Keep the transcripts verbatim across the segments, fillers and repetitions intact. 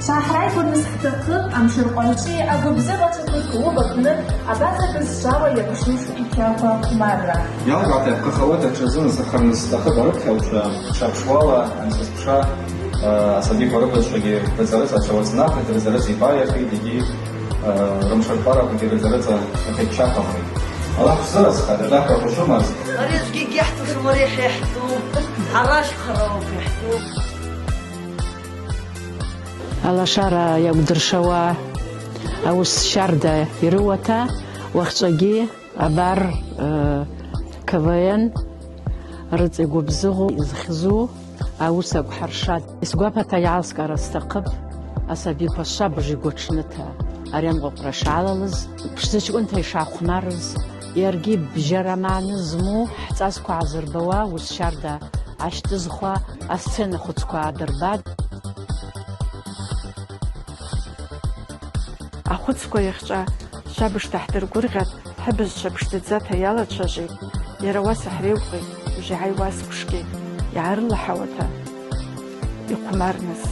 Швгӏахӏрайгваныс хӏтахъыпӏ амшыркъванчӏви агвыбзыгъачвакви клуб апны абаза бызшвала йапшуш йкьахва хъвмарра. Йалгата йапхъахауата тшазын зхъарныс стахъыпӏ арыпхьагӏвчва, тшапшуала, ансаспша, э, асабиква рыбызшвагьи рыцӏа-рыцӏа тшауацӏнахитӏ, рыцӏа-рыцӏа йбайахитӏ, йгьи, э, рымшыркъвараквагьи рыцӏа-рыцӏа рахьа йчвахъвымхитӏ. Аллахӏ швзыразхатӏ, Аллахӏ рахвшвымаз. Ари згьи гьахӏтушым, ари хӏа йхӏту, хӏара швхарала хӏа йхӏту. Алашара йакӏвдыршауа ауыс щарда йрыуата, уахьчӏвагьи абар, э, К В Н рыцӏа йгвыбзыгъу йызхьзу ауыс акӏвхӏыршатӏ. Йсгвапата йгӏалскӏара стахъыпӏ, асабиква швабыж йгватшныта ари анкъвакъвра шгӏалалыз, пшдзачкӏвынта йшгӏахъвмарыз, йаргьи бжьара магӏны зму хӏцӏасква гӏазырбауа уыс щарда ащтӏызхуа асцена хвыцква адырбатӏ. Ахвыцква йахьчӏва швабыжта хӏдыргвыргъьатӏ, хӏыбызшва пшдзадзата йалачважвитӏ, йара ауаса хӏрыквгьи, ужвы йгӏайуа сквшгьи йгӏарылахӏауата йхъвмарныс.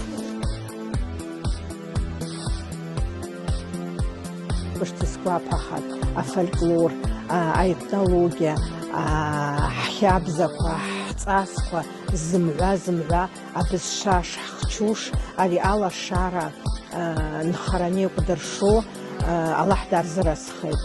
Пшдзысгвапахатӏ афольклор, а, аэтнология, а, хӏхабзаква, хӏцӏасква зымгӏва-зымгӏва абызшва шхӏхчуш, ари алашара, а, нхарала йакӏвдыршу, а, Аллахӏ дгьазыразхитӏ.